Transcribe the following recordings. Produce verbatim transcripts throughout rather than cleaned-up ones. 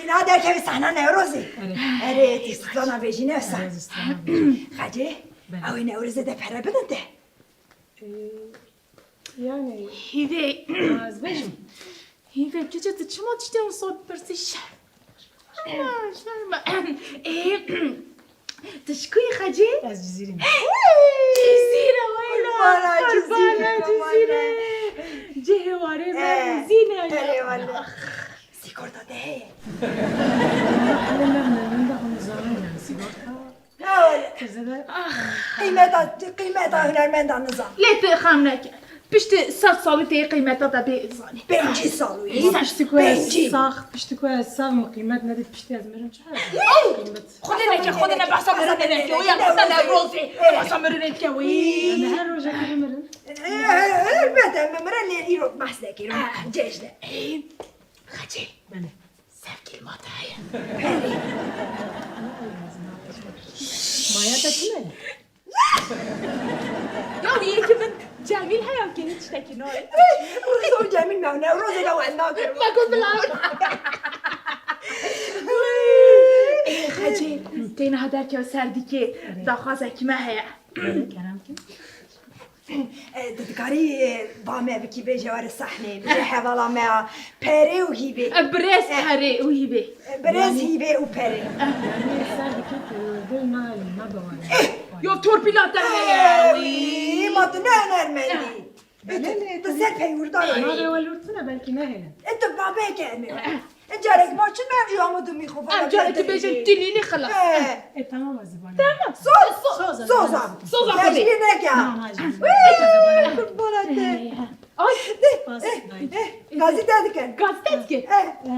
Na derkevî sehna Newrozê. Erê. Erê, tu strana bêjî ne wisa. Erê, strana bêjî. Xecê, Belê. Ew ê Newrozê de pere bidin te. Ee, yani. Hîvê. Ez bêjim. Hîvê, kiçe tu çima tiştê wisa dipirsî? Şerm. Şerm, şerm. Ee, tu ji ku yî Xecê? Ez Cizîrî me. Cizîre, wela. Qurbana Qurbana Cizîre, Cizîre. Cihê warê me Ee, Cizîre. Erê wele. Sigorta te heye? Hele me hunermenda hûn zanin yani sigorta. Ha, öyle. Teze de. Qîmeta, qîmeta hunermenda nizan. Lê tu xem neke. Piştî sed salî tê qîmeta te bê zanî. Pêncî salî. Piştî ku ez Pêncî. sax, piştî ku ez sax min qîmet nedît, piştî ez mirim çi hebe? Qîmet. Xwedê neke, Xwedê ne behsa mirinê neke. Oya Xwedê ne rozê. Behsa mirinê dike wî. Yani her rojekê bimirin. Elbet em bimirin, lê îro behs nekirin. Cejne. Xecê. Belê. Sevgilî ma te heye? Maya te tune? Ya yekî min Cemîl heye, kêlî tiştekî nayê. Rûza û Cemîl me, Newrozê de wen nakirin. Me got bila. Ê, Xecê, tê niha derkew ser dîkê, daxwazekî me heye. Kerem kin. E, tu dikarî, e, ba me bikî bêje were sehnê, bêje hevala me ya Perê û Hîvê. E, birêz E. Perê û Hîvê. E, birêz Hîvê û Perê. Yanî ser dikê perwerde nayê, me baware. Eh. Yo torpîla te heye. Eh, wî, ma tu ne hunermendî. Eh. Belê, Tu ser peywirdan Ma e. ve welûr tune belkî nehêlin. E, tu babeke em ê. Eh. E, carek ma çi mevcû ama tu mîxofona Em carek tu bêjin tilîlî xilas. Eh. E, tamam ez ê banê. Tamam. Soz, soz, Soz, soz. Soz, soz. Mecbur neke. Tamam, hacı. Wî, qurbana te. Ay. Spas, Eh, dayı. eh, gazî te dikin. Gazî te dikin. Eh. E,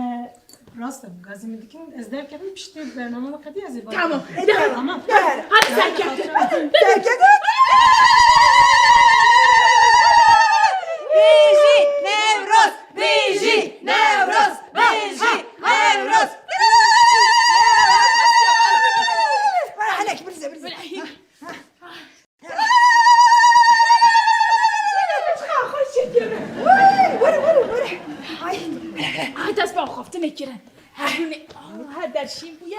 rast e, gazî min dikin, ez derkevim piştî bername min qedî ez ê banê. Tamam. Eh, tamam. Tamam. Hadi sen gel. Derkevim. Bijî Newroz! Bijî Newroz! Bijî Newroz! Were helek, birize, birize. Were, were, were. Ay. Ay, dest bi axaftinê kirin. Her derşîn bûye.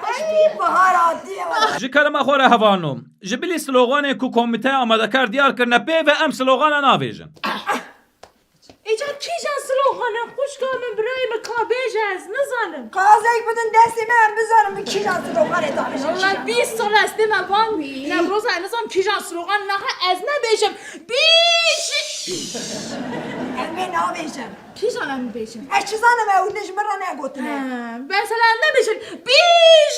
Ay, bahar hatiye. Ji kerema xwe re hevalno. Ji bilî sloganê ku komîteya amadekar diyar kirine pê ve em slogana navêjin. Îcar kîjan slogan e, xwişka min, birayê min, ka bêje, ez nizanim. Qazek bidin destê me, em bizanin bi kîjan sloganê davêjin. Wala bîst sal ez tême van Wî. Newroza, ez nizanim kîjan slogan naxe, ez nebêjim. Bîş. Em ê nabêjin. Kîjan em bêjin? Ez çi zanim, ew ne ji min re negotine. Ha, mesela em nebêjin. Bîj.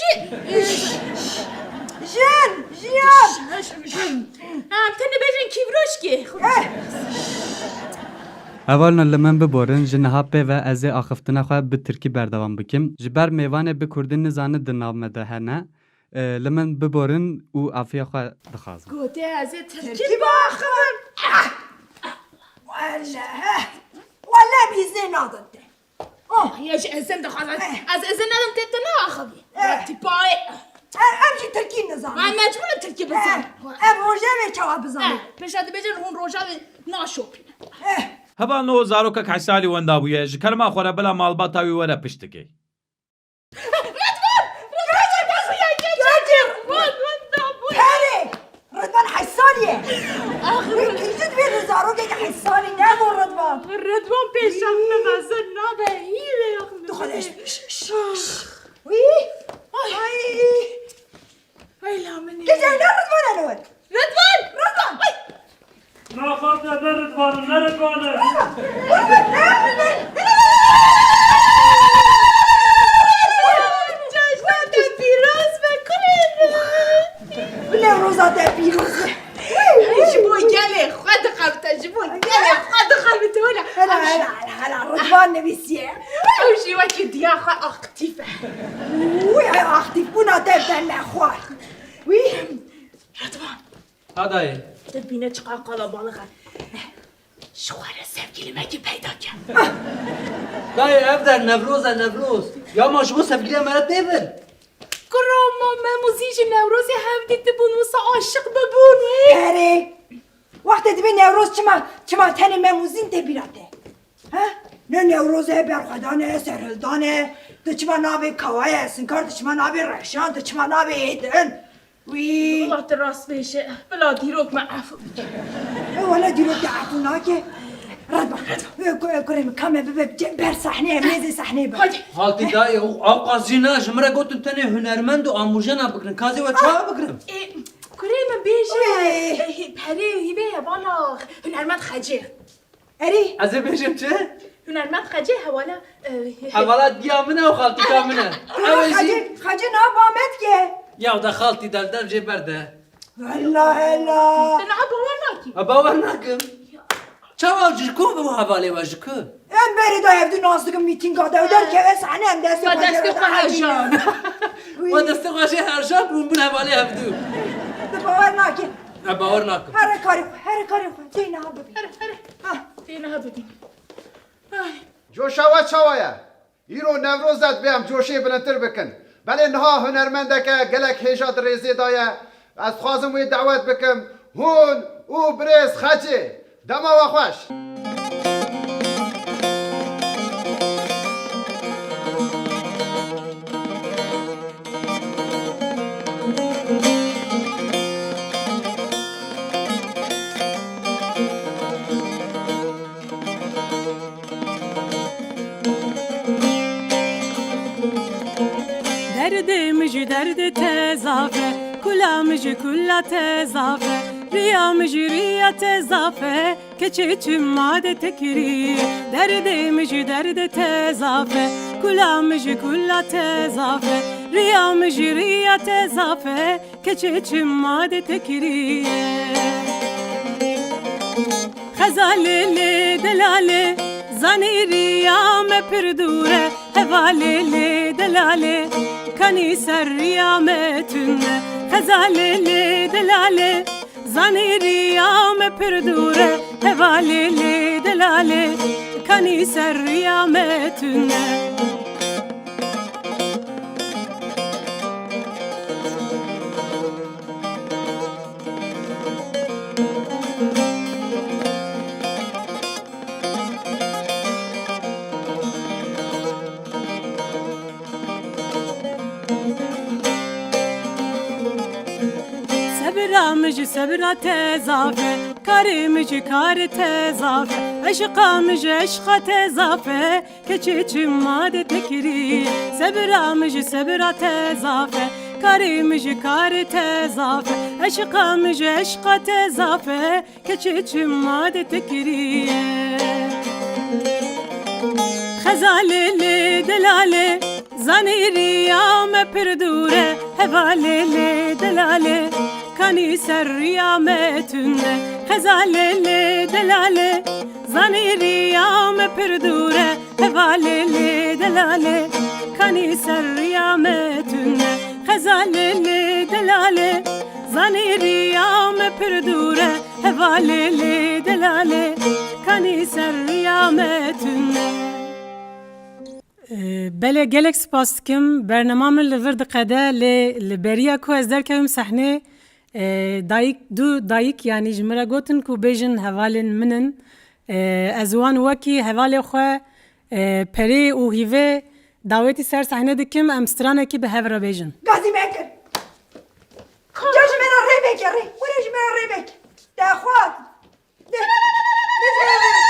Jin, jiyan. Em tenê bêjin kîvroşkê. Eh. Hevalno, li min biborin, ji niha pê ve ez ê axiftina xwe bi tirkî berdewam bikim. Ji ber mêvanê bi kurdî nizane di nav me de hene. E, li min biborin û afiya xwe dixwazim. Gotiye ez ê tirkî Tirkî biaxivim. Wele, wele bîzê nadin te. Oh, ya ji ezin dixwazim. Eh. Ez izin nedim te, tu neaxivî. Eh. Ya tîpayê. Em, em jî tirkî nizanin. Em mecbûr in tirkî bizanin. Eh, em rojevê çawa bizanin? Eh, pêşa dibêjin hûn rojevê naşopînin. Eh. Hevalno, zarokek heşt salî wenda bûye, ji kerema xwe re bila malbata wî were piştikê. Ridvan! Ridvan! Ridvan! Perê! Ridvan heşt salî ye. Ax, Wî kî ji divê li zarokek heşt salî nebû Ridvan. Ridvan pêşang min mezin nabe, hîvê ax min. Tu xwe de şş, şş, şş. Wî? Ay. Ay. Ay la min ê. Kê cayna Ridvan e li wir? Ridvan! Ridvan! Ay! Naxafte ne Ridvan, ne Ridvan e. Cejna te pîroz be kurê min. Bila roza te pîroz be. Ji bo gelê xwe dixebite, ji bo gelê xwe dixebite wela. Hela, hela, hela, hela, Ridvan nivîsiye. Ew jî wekî diya xwe aktîf e. Wî, ew aktîfbûna te bi te nexwar. Wî, Ridvan. Ha dayê. Tu bîne çiqas qalabalix e. Ji xwe re sevgilî mekî peyda ke. Dayê, ev der Newroz e, Newroz. Ya ma ji bo sevgiliya me re tê vir? Kuro, ma Mem û Zîn ji Newrozê hev dîtibûn, wisa aşiq bibûn wê. Erê. Wextê dibê Newroz çima, çima tenê Mem û Zîn tê bîra te? Ha? Ne Newroz e, berxwedan e, serhildan e. Tu çima nabê Kawaya Sinkar, tu çima nabê Rexşan, tu çima nabê Êdin? Wî. Wela tu rast bêje. Bila dîrok me efû bike. E, wela dîrok te efû nake. Red bak. E, ku-, e, kurê min, ka me bibe ce-, ber sahneyê, em nêzê sahneyê be. Hadi. Xaltî dayê, û ewqas jî ne, ji min re gotin tenê hunermend û amûjena bigirin. Ka ez ê we çawa bigirim? E, kurê min bêje. Ey. E, hi-, perê hîvê ye, bala hunermend Xecê. Erê. Ez ê bêjim çi? Hunermend Xecê hevala, e, Hevala diya min e û xaltîka min e. Ew ê jî Xecê, Xecê niha ba me dike. Ya de xaltî dev dev jê berde. Vella hela. Te niha bawer nakî. Ha, bawer nakim. Çawa ji ku bi hevalê we ji ku? Em berê de hevdu nas dikin mîtînga de. Ew derkeve sahne em destê Ya xwe destê jê xwe re hejan. Wî. We destê xwe jê herjan bûn bûn hevalê hevdu. Tu bawer nakî. Ha, bawer nakim. Here karê xwe, here karê xwe. Tê niha bibî. Here, here. Ha. Tê niha bibî. Ay. Coşa we çawa ye? Îro Newroz e, divê em coşê bilindtir bikin. Belê niha hunermendeke gelek hêja di rêzê de ye. Ez dixwazim wê dawet bikim. Hûn û birêz Xecê. Dema we xweş. Derdê min ji derdê te zaf e, kula min ji kula te zaf e, riya min ji riya te zaf e, keçê çima de te kirî. Derdê min ji derdê te zaf e, kula min ji kula te zaf e, riya min ji riya te zaf e, keçê çima de te kiriye. Xezalê lê delalê, zanî riya me pir dûr e. Hevalê lê delalê, kanî ser riya me tune. Xezalê lê delalê, zanî riya me pir dûr e. Hevalê lê delalê, kanî ser riya me tune. Sebira min ji sebira te zaf e, karê min ji karê te zaf e, eşiqa min ji eşiqa te zaf e. Keçê çima de te kirî, sebira min ji sebira te zaf e, karê min ji karê te zaf e, eşiqa min ji eşiqa te zaf e, keçê çima de te kirî. Xezalê lê delalê, zanî riya me pir dûr e, hevalê lê delalê, kanî ser riya me tune. Xezalê lê delalê, zanî riya me pir dûr e, hevalê lê delalê, kanî ser riya me tune. Xezalê lê delalê, zanî riya me pir dûr e, hevalê lê delalê, kanî ser riya me tune. Ee, belê, gelek spas dikim. Bernama min li vir diqede, lê li beriya ku ez derkevim sehnê, Ee, dayik, du dayik, yanî ji min re gotin ku bêjin hevalên min in. Ee, ez wan wekî hevalê xwe, ee, perê û hîvê dawetî ser sehne dikim, em stranekî bi hev re bêjin. Gazî me kir. Ca ji me re rê veke, rê. Were ji me re rê veke. Te xwar. De, de ji me re rê veke.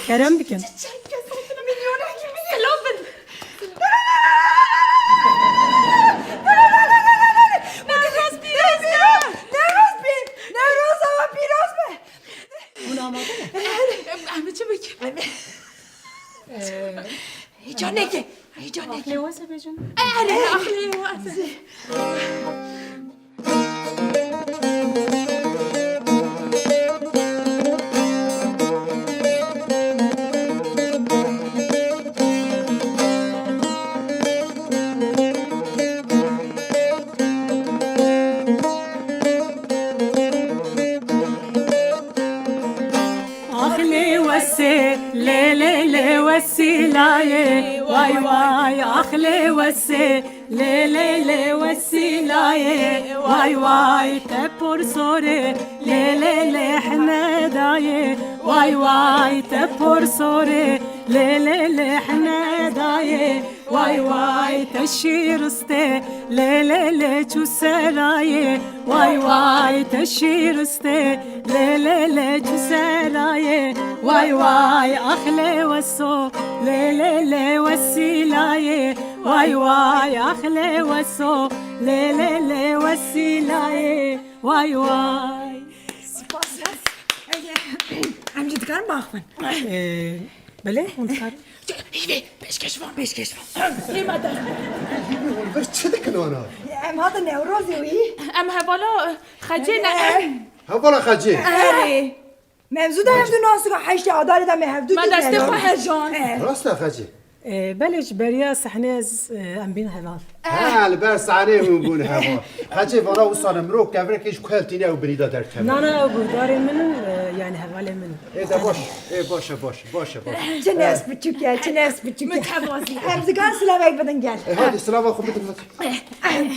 Kerem bikin. Newroz bî, Newroz bî, Newroz awa pîroz be. Hûn amade ne? Em, em çi bikin? Em, Heyecan neke. Heyecan neke. Aqlê wese bêjin. Erê, aqlê wese. Aqlê wese, lê, lê, lê, wesîlayê. Way ax lê wesê, lê lê lê wesîlayê. Way way te por sorê, lê lê lê hemedayê. Way way te por sorê, lê lê lê hemedayê. Way way te şîristê, lê lê lê çû serayê. Way way te şîristê, lê lê lê çû serayê. Way way ax lê weso, lê lê lê wesîlayê. Way way ax lê weso, lê lê lê wesîlayê. Way way. Spas. Em jî dikarin baxivin. Ee, belê, hûn dikarin. Hîvê, pêşkêş van, pêşkêş van. Hêma de. Hûn vir çi dikin ana? Em hatin Newrozê wî. Em hevala, e, Xecê ne. Hevala Xecê. Erê. Mevzu da hevdu nasika heştê Adarê de me hevdu. Me destê xwe hejan. Rast e Xecê. Ee, belê ji beriya sehnê ez, e, em bîn heval. Ha, li ber sahnê hûn bûn heval. Xecê vana wisa ne mirov kevirek ji ku hev tîne ew birî de derkeve. Na, na, ew guhdarê min in, e, yani hevalê min in. Ê de baş, ê baş e, baş, baş e, baş. Çi nes biçûk e, çi nes biçûk e. Em zigan silavek bidin gel. E, hadi silava xwe bidin hadi. Em,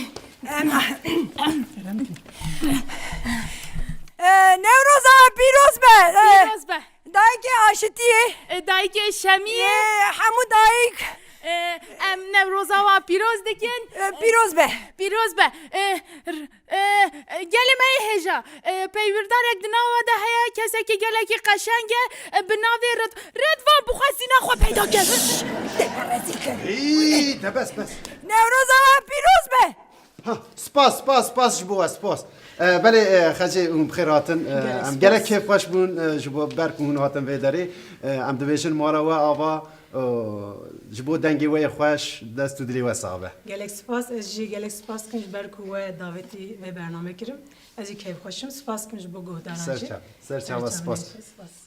e, Newroza pîroz be. E, Pîroz be. Dayikê aşitiyê. E, dayikê şemiyê. E, hemû dayik. E, em Newroza wa pîroz dikin. E, pîroz be. Pîroz be. E, r-, e, gelê me yê hêja. E, peywirdarek di nava de heye, kesekî gelekî qeşeng e, e, bi navê Rid-, Ridvan bixwe sîna xwe peyda kir. Deme rezîl kir. Î, de bes, bes. Newroza pîroz be. Ha, spas, spas, spas ji bo we, spas. E, belê, e, Xecê hûn bi xêr hatin. E, Gelek em spas. Gelek kêfxweş bûn, e, ji bo ber ku hûn hatin vê derê. E, em dibêjin mala we ava, e, ji bo dengê we yê xweş, dest û dilê we sax be. Gelek spas, ez jî gelek spas dikim ji ber ku we davetî vê bername kirim. Ez jî kêfxweş im, spas dikim ji bo guhdaran jî. Ser çav, ser çava, spas. Spas.